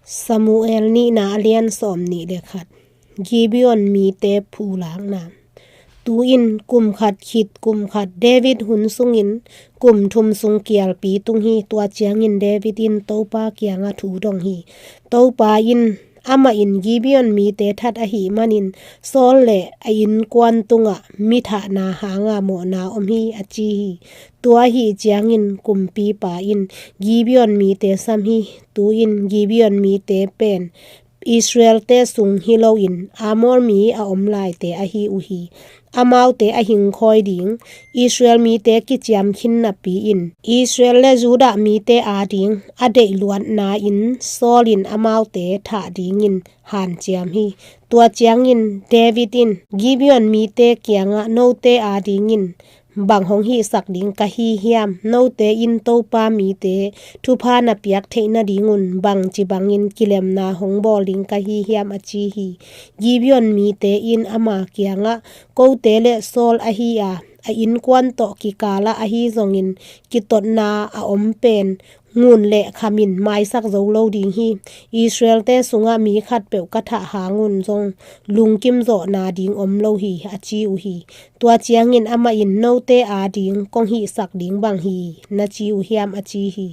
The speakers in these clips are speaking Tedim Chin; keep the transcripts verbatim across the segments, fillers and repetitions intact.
Samuel nihna a lian sawm nih le khat. Gibeon mite phulakna. Tu-in kum khat khit kum khat David hun sungin kum thum sung kialpi tung hi. Tua ciangin David in Topa kiangah thu dong hi. Topa in, "Amah in Gibeon mite that ahih manin Saul le a innkuan tungah mi thahna hanga mawhna om hi," a ci hi. Tua ahih ciangin kumpipa in Gibeon mite sam hi. Tu-in Gibeon mite pen Israel-te sung hi loin Amor mi a om laite ahi uh hi. Amaute a hingkhawi ding, Israel mite kiciam khin napi-in Israel le Judah mite ading a deih luatna-in Saul in amaute thah dingin hanciam hi. Tua ciangin David in, "Gibeon mite kiangah note adingin bang hong hihsak ding ka hi hiam? Note in Topa mite thupha na piak theih nadingun bangci bangin kilemna hong bawl ding ka hi hiam?" a ci hi. Gibeon mite in ama kiangah, "Kote le Saul ahi a, a innkuan tawh kikalah ahi zongin kitotna a om pen ngun le khamin maisak zo lo ding hi. Israel-te sungah mi khatpeuh ka thah hangun zong lungkim zawhna ding om lo hi," a ci uh hi. Tua ciangin amah in, "Note ading kong hihsak ding bang hi na ci uh hiam?" a ci hi.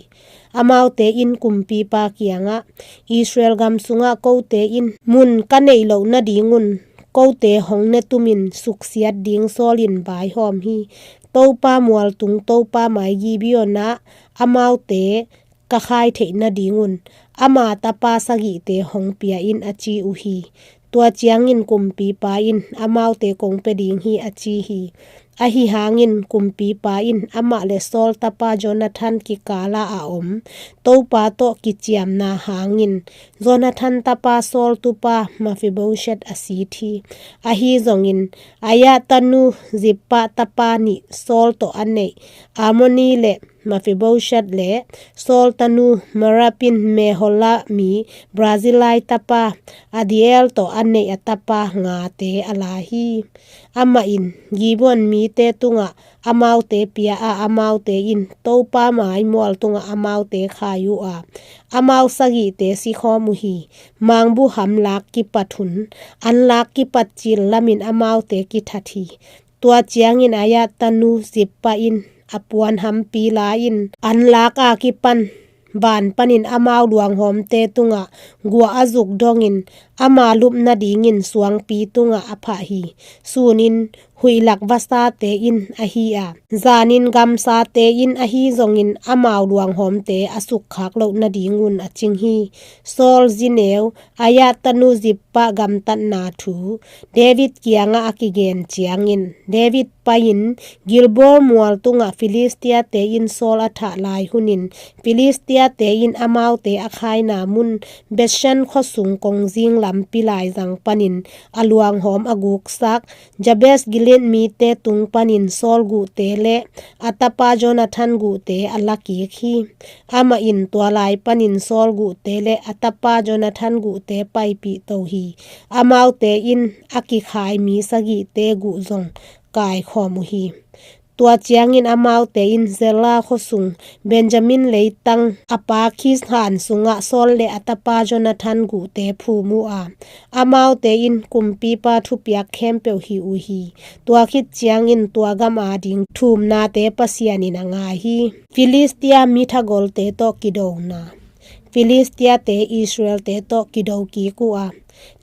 Amaute in kumpipa kiangah, "Israel gam sungah kote in mun ka neih loh nadingun kote hong ne tumin suksiat ding Saul in vaihawm hi. Topa mualtung Topa mai Gibeon ah amaute ka khai theih nadingun ama tapa sagihte hong pia in," a ci uh hi. Tua ciangin kumpipa in amaute kong pia ding hi a ci hi. Ahi hangin kumpipa in amah le Saul tapa Jonathan kikalah a om Topa tawh kiciamna hangin Jonathan tapa Saul tupa Mephibosheth a sit hi. Ahi zongin Aiah tanu Zippah tapa nih Saul tawh a neih Ammoni le Mephibosheth le Saul tanu Merab in Meholah mi Barzillai tapa Adriel tawh a neih a tapa ngate a la hi. Amah in Gibeon mite tungah amaute pia a, amaute in Topa mai mual tungah amaute khai uh a, amau sagihte sikhawm uh hi. Mangbuham lak kipat hun, an lak kipat cil lamin amaute kithat hi. Tua ciangin Aiah tanu Zippah in a puan hampi la-in an lak a kipan van panin amau luanghawmte tungah guah a zuk dongin ama lup nadingin suangpi tungah a phah hi. Sunin huihlak vasate in ahi a, zanin gamsate in ahi zongin amau luanghawmte a sukkhak loh nadingun a cing hi. Saul zineu Aiah tanu Zippah gamtatna thu David kiangah a kigen ciangin David pai-in Gilboa mual tungah Filistiate in Saul a thah lai hunin Filistiate in amaute a khaina mun Bethshan khuasung kongzing lampi laizang panin a luanghawm a guksak Jabes Gilead mite tung panin Saul guhte le a tapa Jonathan guhte a la kik hi. Amah in tua lai panin Saul guhte le a tapa Jonathan guhte paipih to hi. Amaute in a kikhai mi sagihte guh zong kaikhawm uh hi. Tua ciangin amaute in Zela khuasung Benjamin leitang a pa Kis han sungah Saul le a tapa Jonathan guhte phum uh a, amaute in kumpipa thupiak khempeuh hih uh hi. Tua khit ciangin tua gam ading thumnate Pasian in a ngai hi. Filistia mithagolte tawh kidona. Filistiate Israelte tawh kido kik uh a,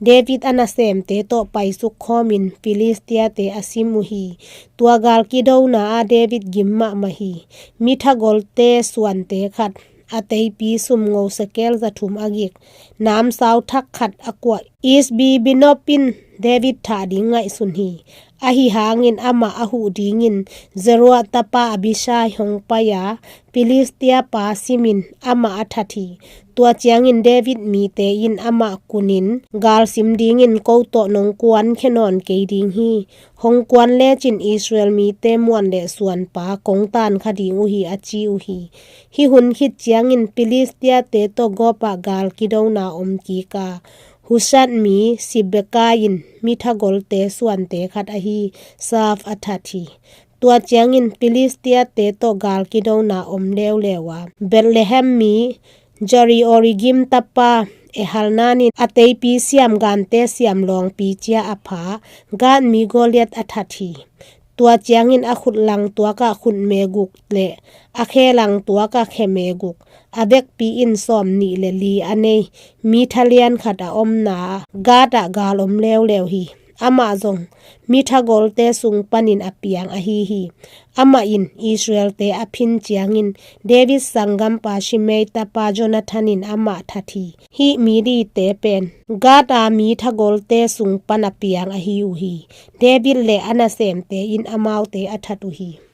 David a nasemte tawh paisuk khawmin Filistiate a sim uh hi. Tua gal kidona ah David gim mahmah hi. Mithagolte suante khat a teipi sumngo sekel za thum a gik, namsau thak khat a kuah Isbi-benob in David thah ding ngaihsun hi. Ahi hangin amah a huh dingin Zeruia tapa Abishai hong pai a, Filistia pa simin amah a that hi. Tua ciangin David mite in amah kunin, "Galsim dingin ko tawh nong kuankhia nawn kei ding hi. Hong kuan lecin Israel mite muan le suanpa kong tankha ding uh hi," a ci uh hi. Hih hun khit ciangin Filistiate tawh Gob ah gal kidona om kik a, Hushath mi Sibbekai in mithagolte suante khat ahi Saaph a that hi. Tua ciangin Filistiate tawh gal kidona om leuleu a, Bethlehem mi Jari-origim tapa Elhanan in a teipi siam, gante siam lawngpi cia a pha Gath mi Goliath a that hi. Tua ciangin a khutlang tuakah khutme guk le a khelang tuakah kheme guk, a vekpi in sawmnih le li a nei mi thalian khat a omna Gath ah gal om leuleu hi. Amah zong mi thagolte sung panin a piang ahi hi. Amah in Israel-te a phin ciangin David sanggampa Shimei tapa Jonathan in amah that hi. Hih mi lite pen Gath a mi thagolte sung pan a piang ahi uh hi. David le a nasemte in amaute a that uh hi.